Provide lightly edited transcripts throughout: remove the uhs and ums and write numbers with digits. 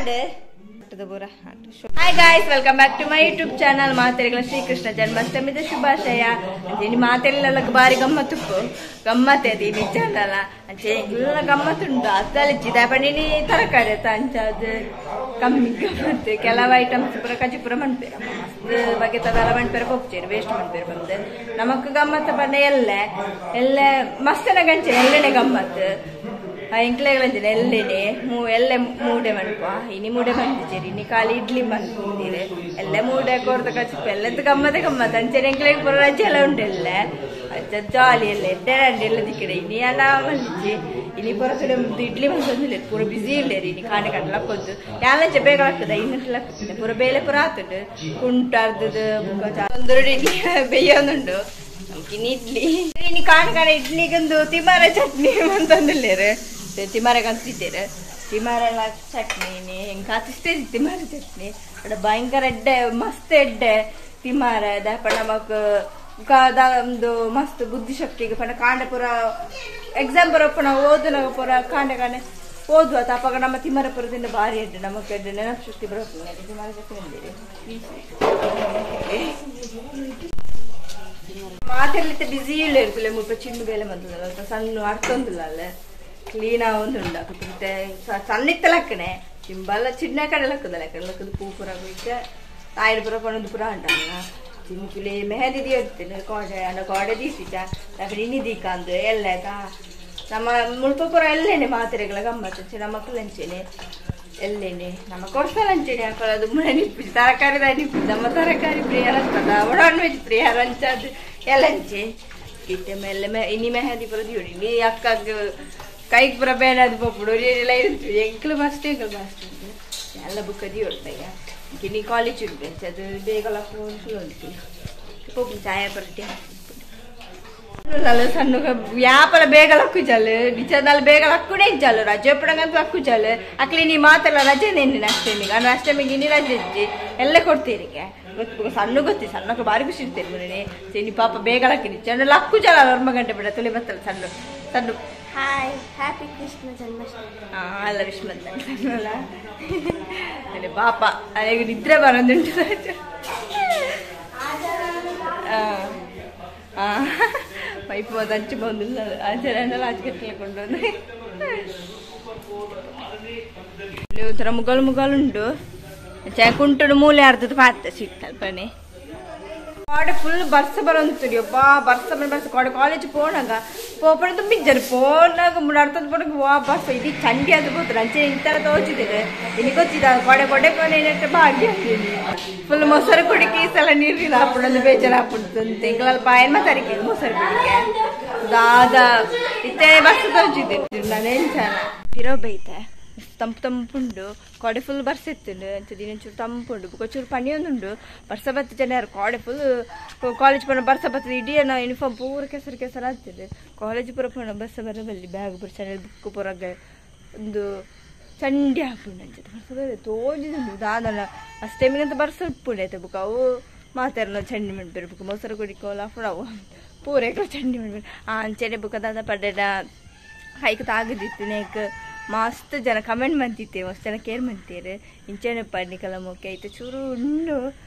Hi guys, welcome back to my YouTube channel. ಮಾತೆರೆಗಳ Sri Krishna ಜನ್ಮಾಷ್ಟಮಿದ ಶುಭಾಶಯ. ಅಂಚೆ ಮಾತೆಲ್ಲ ಬಾರಿ ಗಮ್ಮತ್ತುಪ್ಪು ಗಮ್ಮತ್ತೆ ಅದು ಇನಿ ಚಾನಲ್ ಅಂಚೆ ಎಲ್ಲ ಗಮ್ಮತ್ತುಂಟು. ಅತ್ತಲಿಚ್ಚಿ ದಾಪಣಿನಿ ತರಕಾರಿ ಅತ್ತ ಅಂಚಾದ ಕಮ್ಮಿ ಗಮ್ಮತ್ತು. ಕೆಲವು ಐಟಮ್ಸ್ ಪೂರ ಕಜಿಪುರ ಮನ್ಪೇರ ಮಸ್ತ್ ಬಗೆ ತದಲ ಮನ್ಪೇರ ಪೊಪ್ಚೇರು ವೇಸ್ಟ್ ಮನ್ಪೇರ ಬಂದು ನಮಕ್ ಗಮ್ಮತ್ತ ಪಂಡ ಎಲ್ಲ ಎಲ್ಲ ಮಸ್ತನ ಗಂಚೆ ಎಲ್ಲನೆ ಗಮ್ಮತ್ತು. ಎಂಕ್ಲೆಗಳಂಚಿನ ಎಲ್ಲೆನೆ ಎಲ್ಲೆ ಮೂಡೆ ಮನ್ಪ ಇನಿ ಮೂಡೆ ಬಂದಿದ್ದೀರಿ ಇನಿ ಖಾಲಿ ಇಡ್ಲಿ ಬಂದಿದ್ದೀರಿ ಎಲ್ಲ ಮೂಡೆ ಕೊರ್ದ ಕಚಿಪ್ಪ ಎಲ್ಲದ್ದು ಗಮ್ಮತ್ತೆ ಗಮ್ಮತ್ತು. ಅಂಚೆನೆ ಎಂಕ್ಲೆಗ್ ಪೂರ ರಜೆ ಎಲ್ಲ ಉಂಟು ಎಲ್ಲ ಅಚ್ಚ ಜಾಲಿ ಎಲ್ಲ ಎಡ್ಡೆ ಎಲ್ಲ ದಿಕ್ಕಡೆ ಇನಿ ಅಲ್ಲ ಬಂದಿಜ್ಜಿ ಇನಿ ಪೂರ ಇಡ್ಲಿ ಬಂದಿಲ್ಲ ಪೂರ ಬಿಸಿ ಇಲ್ಲ ರೀ. ಇನಿ ಕಾಣೆ ಕಡ್ಲ ಹಾಕೋದು ಯಾಲಂಚೆ ಬೇಗ ಆಗ್ತದೆ 5 ಗಂಟೆ ಪೂರ ಬೇಲೆ ಪೂರ ಆತುಂಡು ಕುಂಟಾರ್ದದು ಒಂದೆರಡು ಇಡ್ಲಿ ಬೇಯೋದುಂಟು. ನಮ್ಗೆ ಇಡ್ಲಿ ಇನಿ ಕಾಣೆ ಕಾಣೆ ಇಡ್ಲಿಗೊಂದು ತಿಮಾರ ಚಟ್ನಿ ಅಂತಂದಿಲ್ಲೇರು ತಿಮಾರೆ ಕಂತಿದ್ದೀರ ತಿಮಾರೆಲ್ಲ ಚಟ್ನಿ ಹೆಂಗೆ ಕಾತಿಸ್ತೇ ತಿಮಾರೆ ಚಟ್ನಿ ಅಡ ಭಯಂಕರ ಎಡ್ಡೆ ಮಸ್ತ್ ಎಡ್ಡೆ ತಿಮಾರೆ ದಾಪ ನಮಕ್ ಒಂದು ಮಸ್ತ್ ಬುದ್ಧಿಶಕ್ತಿಗೆ ಪಂಡ ಕಾಂಡೆ ಪೂರ ಎಕ್ಸಾಮ್ ಪೂರ ನಾವು ಓದುನಾಗ ಪೂರ ಕಾಂಡೆ ಕಾಂಡೆ ಓದುವ ತಾಪಾಗ ನಮ್ಮ ತಿಮಾರ ಪುರದಿಂದ ಭಾರಿ ಎಡ್ಡೆ ನಮಕ್ ಎಡ್ಡೆ ನೆನಪು ಶಕ್ತಿ ಬರೋದು ತಿಮಾರೆ ಚಟ್ನಿ ಅಂದಿರಿ. ಮಾತಿರ್ಲಿತ್ತೆ ಬಿಸಿ ಇಲ್ಲ ಇರ್ತಲೆ ಮುಲ್ಪ ಚಿನ್ನ ಬೇಲೆ ಬಂತದಲ್ಲ ಸಣ್ಣ ಅರ್ಥೊಂದಿಲ್ಲ ಅಲ್ಲ ಕ್ಲೀನ್ ಆವೊಂದುಂಡು ಮತ್ತೆ ಸಣ್ಣ ಇತ್ತಲಕ್ಕನೆ ಚಿಂಬಲ್ಲ ಚಿನ್ನ ಕಡೆ ಲಕ್ಕದಲ್ಲ ಕಡೆ ಲಕ್ಕದ ಪೂ ಪೂರ ಬಿಟ್ಟು ತಾಯಿನ ಪೂರ ಪಣದು ಪೂರ ಅಂಟಾನ ಚಿಂಕುಲಿ ಮೆಹಂದಿ ಇರ್ತೇನೆ ಕೋಡೆ ಅಂಡ ಕೋಡೆ ದೀಸಿಚ ಯಾಕಡೆ ಇನಿ ದೀಕಂದು ಎಲ್ಲ ಆಯ್ತಾ ನಮ್ಮ ಮುಲ್ಪ ಪೂರ ಎಲ್ಲೇನೆ ಮಾತ್ರೆಗಳ ಗಮ್ಮತ್ತು ನಮ್ಮ ಮಕ್ಕಳು ಎಲ್ಲೇನೆ ನಮ್ಮ ಕೊಡ್ಸಲ್ಲ ಅಂಚೇನೆ ಹಾಕೊಳ್ಳೋದು ಮುಳೆ ನಿಪ್ಪು ತರಕಾರಿ ನಿಪ್ಪು ನಮ್ಮ ತರಕಾರಿ ಪ್ರಿಯರ ನಾನ್ ವೆಜ್ ಪ್ರಿಯರ ಅಂಚದು ಎಲ್ಲಂಚೆ ಇಟ್ಟೆ ಮೇಲೆ ಇನಿ ಮೆಹಂದಿ ಪೂರ ದಿಯೋಡಿ ನೀ ಅಕ್ಕ ಕೈಗೆ ಪೂರ ಬೇಡದು ಪೊಪ್ಪುಡು ಎಲ್ಲ ಇರ್ತೀವಿ ಎಂಕ್ಲು ಮಸ್ತ್ ಎಂಕ್ಲು ಮಸ್ತ್ ಉಂಟು ಎಲ್ಲ ಬುಕ್ ದಿಯೋಡು ಇನಿ ಕಾಲೇಜ್ ಉಂಟು ಅದು ಬೇಗ ಉಂಟು ಪೊಪ್ಪು ಚಾಯ ಪರಟಿ ಸಣ್ಣ ವ್ಯಾಪಾರ ಬೇಗ ಲಕ್ಕು ಚಾಲು ನಿಜದಲ್ಲಿ ಬೇಗ ಲಕ್ಕುನೇ ಚಾಲು ರಜೆ ಪಡಂಗಂತ ಲಕ್ಕು ಚಾಲು ಅಕ್ಲಿ ನೀ ಮಾತಲ್ಲ ರಜೆ ನೇನು ಅಷ್ಟಮಿಗೆ ಅಂದ್ರೆ ಅಷ್ಟಮಿಗೆ ಇನ್ನಿ ರಜೆ ಇಜ್ಜಿ ಎಲ್ಲ ಕೊಡ್ತೀರಿಗೆ ಗೊತ್ತು ಸಣ್ಣ ಗೊತ್ತಿ ಸಣ್ಣಕ್ಕೆ ಭಾರಿ ಖುಷಿ ಇರ್ತೀರಿ ಮುನ್ನೆ ನೀ ಪಾಪ ಬೇಗ ಲಕ್ಕಿನಿ ಚೆಂಡ ಲಕ್ಕು ಚಾಲ 1 ಗಂಟೆ ಬಿಡ ತುಳಿ ಬತ್ತಲ್ಲ ಸಣ್ಣ ಸಣ್ಣ. Hi, happy Krishna Janmashtami. ಅಲ್ಲ ವಿಶ್ ಅಲ್ಲ ಅದೇ ಪಾಪ ಅದೇ ನಿದ್ರೆ ಬರೋದುಂಟು. ಪೈಪ್ ಹಂಚು ಬಂದಿಲ್ಲ ಆಚೆ ಆಚೆ ಕೊಂಡು ಒಂಥರ ಮುಗಲ್ ಮುಗಲ್ ಉಂಟು ಕುಂಟು ಮೂಲೆ ಅರ್ಧದ ಪಾತ ಸಿಟ್ಟಲ್ಪನೆ ಕೋಡೆ ಫುಲ್ ಬರ್ಸ ಬರೋಂತರಿ ಒಬ್ಬ ಬರ್ಸ ಬಂದು ಬರ್ಸ ಕೋಡೆ ಕಾಲೇಜ್ ಪೋನಾಗ ಪೋಪಣ ತುಂಬಿಜ್ಜರು ಪೋನಾಗ ಅರ್ಥದ ಪೋನಾಗ ವಾ ಬರ್ಸ ಇದು ಚಂಡಿ ಅದು ಬೋತಾರೆ ಅಂಚೆ ಇಂತರ ತೋಚಿದ್ದೇನೆ ಇಲ್ಲಿ ಗೊತ್ತಿದ್ದ ಕೋಡೆ ಕೊಡೆ ಕೊನೆ ಭಾಗ್ಯ ಫುಲ್ ಮೊಸರು ಕುಡಿಕೆ ಈ ಸಲ ನೀರಿಲ್ಲ ಹಾಪುಡೊಂದು ಬೇಜಾರು ಹಾಪುಡ್ತು ತಿಂಗಳಲ್ಲಿ ಪಾಯನ್ ಮಾತಾಡಿಕೆ ಮೊಸರು ಕುಡಿಕೆ ದಾದ ಇತ್ತೆ ಬರ್ಸ ತೋಚಿದ್ದೆ ನಾನೇನು ಚೆನ್ನ ಇರೋ ಬೈತೆ ತಂಪು ತಂಪುಂಡು ಕೋಡೆ ಫುಲ್ ಬರ್ಸಿತ್ತುಂಡು ಅಂಚ ದಿನ ಚೂರು ತಂಪುಂಡು ಬೊಕ ಚೂರು ಪನಿಯೊಂದುಂಡು ಬರ್ಸ ಬತ್ತ ಜನ ಯಾರು ಕೋಡೆ ಫುಲ್ ಕಾಲೇಜ್ ಪೋಣ ಬರ್ಸ ಬತ್ತದ ಇಡೀ ನಾವು ಯೂನಿಫಾರ್ಮ್ ಪೂರ ಕೆಸರು ಕೆಸರು ಆಗ್ತದೆ. ಕಾಲೇಜ್ ಪೂರ ಪೋಣ ಬರ್ಸ ಬರಬಲ್ಲಿ ಬ್ಯಾಗ್ ಪೂರ ಚಂಡ ಬುಕ್ ಪೂರ ಒಂದು ಚಂಡಿ ಹಾಪುಂಡು ಅಂಚೆ ಬರ್ಸ ಬರ ತೋಜಿದುಂಡು ದಾದನ ಅಷ್ಟೇಮಿಗಂತ ಬರ್ಸ ಉಪ್ಪುಂಡು ಆಯ್ತು ಬುಕ್ ಅವು ಮಾತಾಡೋ ಚಂಡಿ ಮಣ್ಪೇರು ಬುಕ್ ಮೊಸರು ಕುಡಿಕೋಲ ಅವು ಪೂರ ಚಂಡಿ ಮಣ್ಪೇರು ಆ ಅಂಚೆನೆ ಬುಕ್ಕ ದಾದ ಪಡ್ಡೆಡ ಹೈಕ್ ತಾಗದಿತ್ತು ನೇಕ್ ಮಸ್ತ್ ಜನ ಕಮೆಂಟ್ ಮಂತಿತ್ತೆ ಮಸ್ತ್ ಜನ ಕೇರ್ ಮಂತೀರು ಇಂಚೆನೆ ಪಡ್ನಿಕಲ ಮೊಕ್ಕೆ ಐತೆ ಚೂರು ಉಂಡು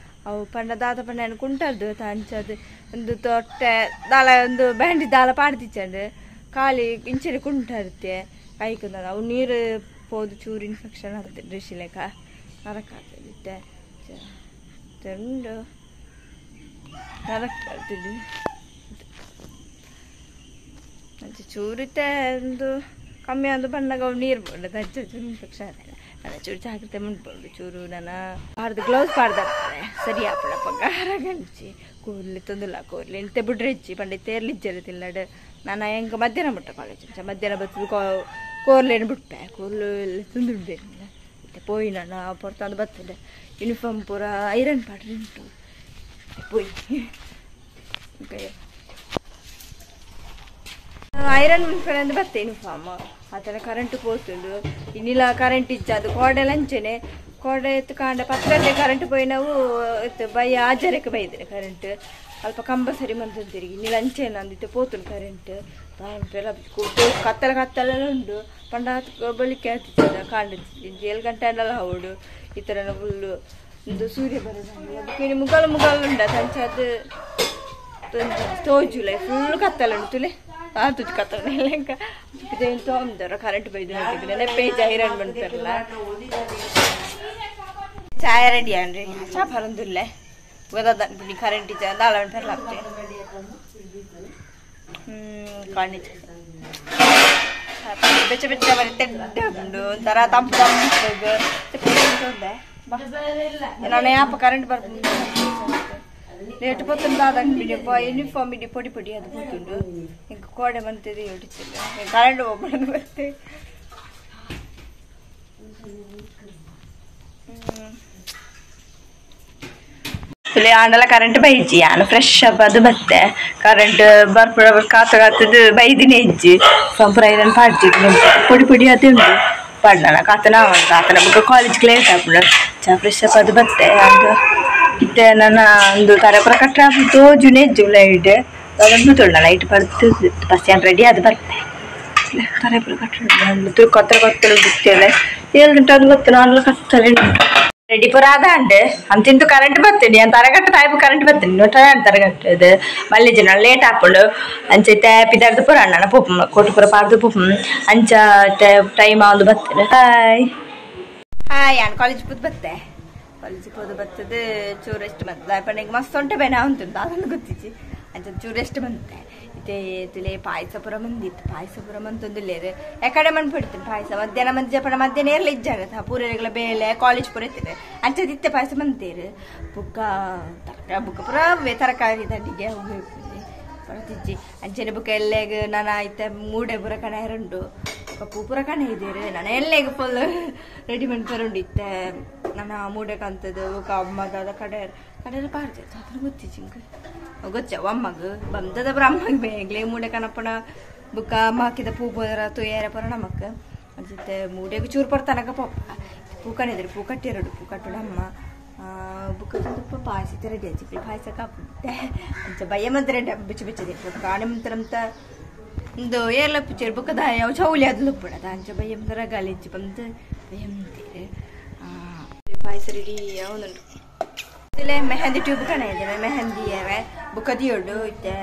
ಅವು ಪಂಡ ದಾದ ಪಂಡ ಕುಂಟದ್ದು ಅಂಚದು ಒಂದು ತೊಟ್ಟೆ ದಾಲ ಒಂದು ಬ್ಯಾಂಡಿ ದಾಲ ಪಾಡ್ದಿಚ್ಚಂಡು ಖಾಲಿ ಇಂಚೆನೆ ಕುಂಟರುತ್ತೆ ಕೈಕಂದ ಅವು ನೀರು ಪೋದು ಚೂರು ಇನ್ಫೆಕ್ಷನ್ ಆಗ್ತದೆ ಡ್ರೆಸ್ ಲೆಕ್ಕ ನರಕ ಆಗ್ತದೆ ಉಂಡು ನರಕ ಆಗ್ತದೆ ಅಂಚೆ ಚೂರಿತ್ತೆ ಒಂದು ಕಮ್ಮಿ ಒಂದು ಬಣ್ಣಗ ನೀರು ಬೋಡದು ಅಚ್ಚ ಚೂರು ಇನ್ಫೆಕ್ಷನ್ ಆಗಲ್ಲ ನನ್ನ ಚೂರು ಜಾಗ್ರತೆ ಮುಂಡ್ಬೋದು ಚೂರು ನನ್ನ ಪಾರ್ದು ಗ್ಲೌಸ್ ಪಾಡ್ದಾಗ್ತದೆ ಸರಿ ಆಪಡಪ್ಪ ಗಂಚಿ ಕೂರ್ಲಿ ತಂದಿಲ್ಲ ಕೂರ್ಲಿ ಇಂತೆ ಬಿಡ್ರೆ ಹೆಚ್ಚಿ ಪಂಡೆ ತೇರ್ಲಿಜ್ಜರು ತಿಲ್ಲಡು ನಾನು ಹೆಂಗೆ ಮಧ್ಯಾಹ್ನ ಬಿಟ್ಟ ಕಾಲೇಜ್ ಮಧ್ಯಾಹ್ನ ಬರ್ತದೆ ಕೋರ್ಲೇನು ಬಿಟ್ಟೆ ಕೋರ್ಲು ಎಲ್ಲ ತಂದು ಬಿಡ್ಬೇಕು ಮತ್ತೆ ಪೋಯಿ ನಾನು ಪೊರ್ತಂದು ಬರ್ತದೆ ಯೂನಿಫಾರ್ಮ್ ಪೂರ ಐರನ್ ಪಾಡ್ರಿ ಉಂಟು ಪೋಯಿ ಐರನ್ ಕಡೆಯಿಂದ ಬತ್ತೆ ಯೂನಿಫಾರ್ಮ್ ಆ ಥರ ಕರೆಂಟ್ ಪೋತುಂಡು ಇನ್ನಿಲ್ಲ ಕರೆಂಟ್ ಇಜ್ಜ ಅದು ಕೋಡೆ ಲಂಚನೆ ಕೋಡೆ ಎತ್ತು ಕಾಂಡ 10 ಗಂಟೆ ಕರೆಂಟ್ ಪೋಯಿ ನಾವು ಎತ್ತು ಬೈ ಆಜರಕ್ಕೆ ಬೈದ್ರೆ ಕರೆಂಟ್ ಅಲ್ಪ ಕಂಬ ಸರಿ ಮಂತಂತೀರಿ ಇನ್ನಿಲ್ಲ ಅಂಚೆನ ಅಂದಿತ್ತು ಪೋತುಂಡು ಕರೆಂಟ್ ಕತ್ತಲ ಕತ್ತಲ ಉಂಡು ಪಂಡ ಬಳಿಕೆ ಆತಿತ್ತದ ಕಾಂಡ 7 ಗಂಟೆ ಅಂಡಲ ಹೌಡು ಈ ಥರ ಫುಲ್ಲು ಒಂದು ಸೂರ್ಯ ಬರೋದು ಮುಗಲ್ ಮುಗಲ್ ಉಂಡ ತಂಚಾದ ತೋಜುಲೆ ಫುಲ್ ಕತ್ತಲ ಉಂಟು ತುಲೆ ಆತು ಕತ್ತಲ ಲೆಕ್ಕ ತೋಂದರ ಕರೆಂಟ್ ಬೈದು ನೆಪ್ಪೆ ಐರನ್ ಬಂತಾರಲ್ಲ ಚಾಯ ರೆಡಿ ಅನ್ರಿ ಚಾ ಬರಂದುಲ್ಲೆ ಗೊತ್ತಾದ ಕರೆಂಟ್ ಇಚ್ಚ ದಾಳ ಪೆರ್ಲಾಗ್ತೆ ಕಾಣಿಚ ಬೆಚ್ಚ ಬೆಚ್ಚ ಬರೀ ತೆಡ್ಡ ಉಂಡು ಒಂಥರ ತಂಪು ತಂಪು ನಾನು ಯಾಪ ಕರೆಂಟ್ ಬರ್ಬೋದು ಲೇಟ್ ಪತ್ತೊಂದು ಆದಂಗೆ ಯೂನಿಫಾರ್ಮ್ ಇಡೀ ಪೊಡಿ ಪೊಡಿ ಅದು ಗೊತ್ತುಂಡು ಈಗ ಕೋಡೆ ಬಂತಿದೆ ಹಿಡಿತಿಲ್ಲ ಕರೆಂಟ್ ಹೋಗ್ಬಿಡೋದು ಬರ್ತೆ ಆಂಡಲ ಕರೆಂಟ್ ಬೈಜಿ ಯಾನು ಫ್ರೆಶ್ ಅಪ್ ಅದು ಬತ್ತೆ ಕರೆಂಟ್ ಬರ್ಪುಡ ಕಾತ ಕಾತದ್ದು ಬೈದಿನೇ ಇಜ್ಜಿ ಸಂಪುರ ಐರನ್ ಪಾಡ್ತಿದ್ದು ಪೊಡಿ ಪೊಡಿ ಅದು ಉಂಟು ಪಾಡ್ಲನ ಕಾತನ ಕಾತನ ಬುಕ್ಕ ಕಾಲೇಜ್ಗೆ ಲೇಟ್ ಆಪುಂಡು ಚಾ ಫ್ರೆಶ್ ಅಪ್ ಅದು ಬತ್ತೆ ಅದು ಇತ್ತೆ ನನ್ನ ಒಂದು ತರಪುರ ಕಟ್ಟ ತೋಜುನೇ ಇಜ್ಜು ಲೈಟ್ ಅದೊಂದು ತೊಳ್ಳ ಲೈಟ್ ಬರ್ತು ಬಸ್ ಏನು ರೆಡಿ ಅದು ಬರ್ತೆ ತರಪುರ ಕಟ್ಟ ಕೊತ್ತಲ ಕೊತ್ತಲು ಬಿತ್ತೇವೆ 7 ಗಂಟೆ ಅದು ಬತ್ತೆ ನಾನು ಕತ್ತಲೆ ರೆಡಿ ಪೂರ ಅದಾಂಡ್ ಅಂತಿಂತು ಕರೆಂಟ್ ಬರ್ತೇನೆ ಅಂತ ತರಗಟ್ಟೆ ತಾಯ್ಪು ಕರೆಂಟ್ ಬರ್ತೇನೆ ನೋಟ ತರಗಟ್ಟೆ ಮಲ್ಲಿ ಜನ ಲೇಟ್ ಆಪುಂಡು ಅಂಚೆ ಪಿದಾರ್ದು ಪೂರ ಅಣ್ಣ ಪೋಪು ಕೋಟು ಪೂರ ಪಾರ್ದು ಪೋಪು ಅಂಚ ಟೈಮ್ ಆವೊಂದು ಬರ್ತೇನೆ ಹಾಯ್ ಹಾಯ್ ನಾನು ಕಾಲೇಜ್ ಪೋದು ಬತ್ತೆ ಕಾಲೇಜ್ ಪೋದು ಬರ್ತದೆ ಚೂರು ಎಷ್ಟು ಬಂತದೆ ಪಂಡಿಗೆ ಮಸ್ತ್ ಹೊಂಟೆ ಬೇಡ ಉಂಟು ಅದನ್ನು ಗೊತ್ತಿಚ್ಚಿ ಅಂಚ ಚೂರು ಎಷ್ಟು ಬಂತೆ ಇತ್ತೆ ತುಲೆ ಪಾಯಸ ಪೂರ ಬಂದಿತ್ತು ಪಾಯಸ ಪೂರ ಮಂತೊಂದುಲ್ಲೇರು ಯಾಕಡೆ ಮಣ್ಣು ಬಿಡ್ತೀನಿ ಪಾಯಸ ಮಧ್ಯಾಹ್ನ ಮಂದಿ ಜಪಣ ಮಧ್ಯಾಹ್ನ ಏರ್ಲ ಇಜ್ಜಾಗ ಪೂರೆಗಳ ಬೇಲೆ ಕಾಲೇಜ್ ಪೂರ ಇರ್ತದೆ ಅಂಚದಿತ್ತೆ ಪಾಯಸ ಮಂತೇರು ಬುಕ್ಕ ತರಕಾರಿ ಬುಕ್ಕ ಪೂರ ತರಕಾರಿ ದಂಡಿಗೆ ಪೂರ ತಿಜ್ಜಿ ಅಂಚನೆ ಬುಕ್ಕ ಎಲ್ಲೆಗ್ ನಾನು ಐತೆ ಮೂಡೆ ಪೂರ ಕಣ ಎರುಂಡು ಪೂ ಪೂರ ಕಣ ಇದ್ದೀರಿ ನಾನು ಎಲ್ಲೆಗ್ ಫುಲ್ ರೆಡಿ ಪರುಂಡು ಇತ್ತೆ ನನ್ನ ಮೂಡೆ ಕಂತದ್ದು ಬುಕ್ಕ ಅಮ್ಮದ ಕಡೆ ಕಡೆ ಪಾಡ್ದೆ ಅದ್ರ ಗೊತ್ತಿಜ್ಜಿಂಗ್ ಗೊಚ್ಚ ಅಮ್ಮಗ ಬಂದದ ಅಮ್ಮಗ ಬೇಗ್ಲೆ ಮೂಡೆ ಕಣಪ್ಪಣ ಬುಕ್ಕ ಅಮ್ಮ ಹಾಕಿದ ಪೂ ಪೋದರ ತುಯ್ಯಾರ ಪರ ನಮಕ್ ಅನ್ಸುತ್ತೆ ಮೂಡೆಗೆ ಚೂರು ಪರ ತನಕ ಪಪ್ಪ ಪೂ ಕಣಿದ್ರು ಪೂ ಕಟ್ಟಿರೋಡು ಪೂ ಕಟ್ಟೋಣ ಅಮ್ಮ ಬುಕ್ಕ ತಂದಪ್ಪ ಪಾಯಸ ರೆಡಿ ಹಚ್ಚಿ ಪಾಯಸ ಕಾಪುತ್ತೆ ಅಂಚ ಭಯ ಮಂತ್ರ ಬಿಚ್ಚು ಬಿಚ್ಚದೆ ಕಾಣೆ ಮಂತ್ರ ಒಂದು ಏರ್ಲ ಪಿಚ್ಚರ್ ಬುಕ್ಕದ ಯಾವ ಚೌಲಿ ಅದು ಲುಪ್ಪಡದ ಅಂಚ ಭಯ ಮಂತ್ರ ಗಲಿಚ್ಚು ಬಂದು ಭಯ ಮಂತೀರಿ ಪಾಯಸ ರೆಡಿ ಯಾವನುಂಟು ಮೆಹಂದಿ ಟ್ಯೂಬ್ ಕಣ ಇದೆ ಮೆಹಂದಿ ಬುಕ್ಕ ದಿಯೋಡು ಇತ್ತೆ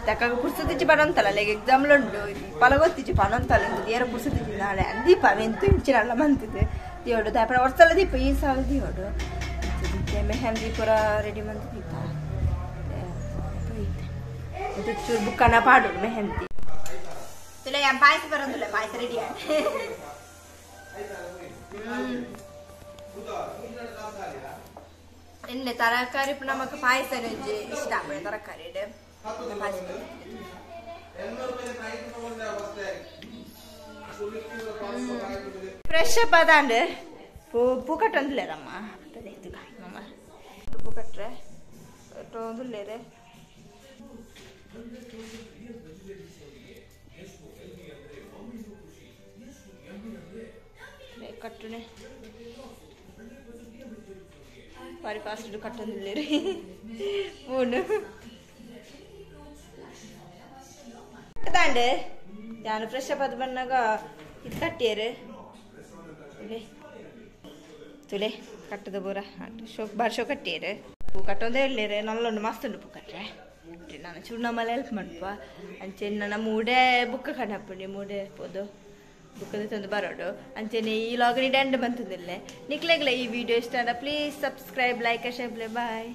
ತಕ್ಕ ಪುರ್ಸತಿಚ್ಚಿ ಪನೊಂತಲ್ಲ ಲೈಕ್ ಎಕ್ಸಾಮ್ಲು ಉಂಡು ಪಲಗೊತ್ತಿಚ್ಚಿ ಪನೊಂತಲ್ಲ ಇಂದು ಏರ ಪುರ್ಸತಿಚ್ಚಿ ನಾಳೆ ದೀಪ ಎಂತು ಇಂಚಿನಲ್ಲ ಮಂತಿದೆ ದಿಯೋಡು ದಾಪಣ ವರ್ಷಲ ದೀಪ ಈ ಸಾಲ ದಿಯೋಡು ಮೆಹಂದಿ ಪೂರ ರೆಡಿ ಮಂತು ದೀಪ ಚೂರು ಬುಕ್ಕನ ಪಾಡೋಡು ಮೆಹಂದಿ ತುಲೆ ಪಾಯಸ ಬರೋದಿಲ್ಲ ಪಾಯಸ ರೆಡಿ ಎಣ್ಣೆ ತರಕಾರಿ ನಮಕ್ ಪಾಯಸ ಇಷ್ಟ ಆಗ್ತದೆ ತರಕಾರಿ ಪಾಯಸ ಫ್ರೆಶ್ ಅಪ್ ಅದಾಂಡ್ ಪೂ ಪೂ ಕಟ್ಟೊಂದಿಲ್ಲೇರಮ್ಮ ಪೂ ಕಟ್ರೆ ಕಟ್ಟೊಂದಿಲ್ಲೇರೆ ಕಟ್ಟುನೆ ಬಾರಿ ಫಾಸ್ಟ್ ಕಟ್ಟೊಂದಿಲ್ಲೇರಿ ಫೋನು ಕಟ್ಟದಾಂಡೆ ನಾನು ಫ್ರೆಶ್ ಅಪ್ ಅದು ಬಂದಾಗ ಇದು ಕಟ್ಟಿಯರು ತುಲೆ ತುಲೆ ಕಟ್ಟದ ಪೂರ ಶೋ ಬಾರಿ ಶೋ ಕಟ್ಟಿಯರು ಪೂ ಕಟ್ಟೊಂದೇ ಇಲ್ಲೇರೆ ನಲ್ಲೊಂದು ಮಸ್ತ್ ಉಂಡು ಪೂ ಕಟ್ರೆ ನಾನು ಚೂರು ನಮ್ಮಲ್ಲಿ ಹೆಲ್ಪ್ ಮಾಡ್ಪ ಅಂಚೆ ನನ್ನ ಮೂಡೆ ಬುಕ್ಕ ಕಣಪ್ಪಂಡಿ ಮೂಡೆ ಪೋದು ಬುಕ್ಕದ ತಂದು ಬರೋಡು ಅಂಚೆನೆ ಈ ಲಾಗ್ ಎಂಡ್ ಬಂತದಿಲ್ಲ ನಿಕ್ಲೆಗ್ಲ ಈ ವಿಡಿಯೋ ಇಷ್ಟ ಅದ please subscribe like share bye.